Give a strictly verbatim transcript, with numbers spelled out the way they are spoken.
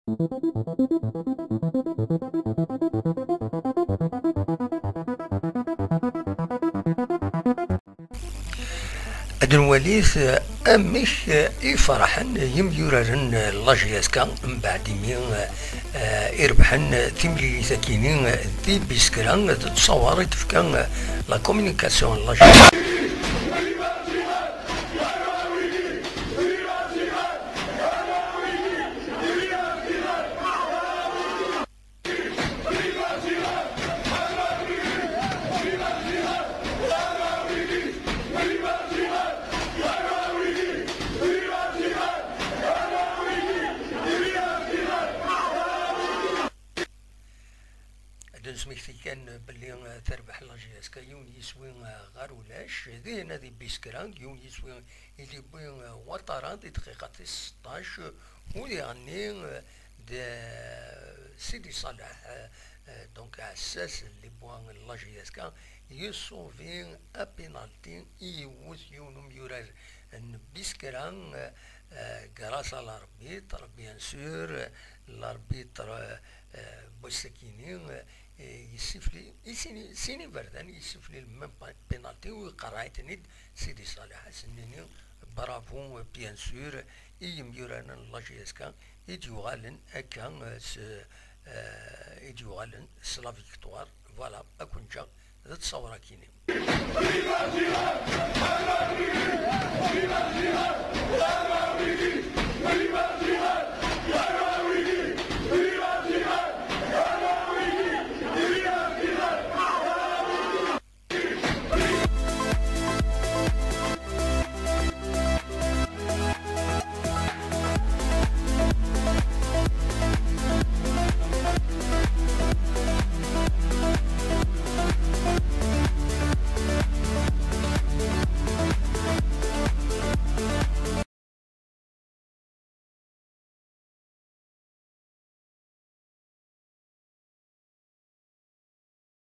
Ad nwalit, eh, amek, eh, i ferḥen yimyuraren n la J S K mbeɛd imi, eh, i rebḥen timlilit-akini di Biskra. D ttṣawar i d-tefka, eh, la communication n la J S K. Ad nesmekti kan belli, eh, terbeḥ la J S K yiwen yiswi, eh, ɣer ulac. Dinna di Biskra, yiwen yiswi i d-yewwi, eh, Ouattara di dqiqa tis seṭṭac, u diɣenni, eh, d, eh, Sidi Saleh, eh, eh, donc aɛessas n les bois n la J S K, yessubi apinalti i yiwet yiwen umyurar n Biskra, eh, eh, grâce à l'arbitre, bien sûr, l'arbitre, eh, eh, Boissakini, eh, yessifli i sin, sin iberdan, yessifli le même pa-, penalty u iqerreɛ-iten-id Sidi Saleh. Ad sen-nini bravo, bien sûr, i yimyuraren n la J S K i d-yuɣalen akka, eh, s, eh, i d-yuɣalen s la victoire. Voilà, ad ken-ǧǧeɣ d ttṣawra-kini.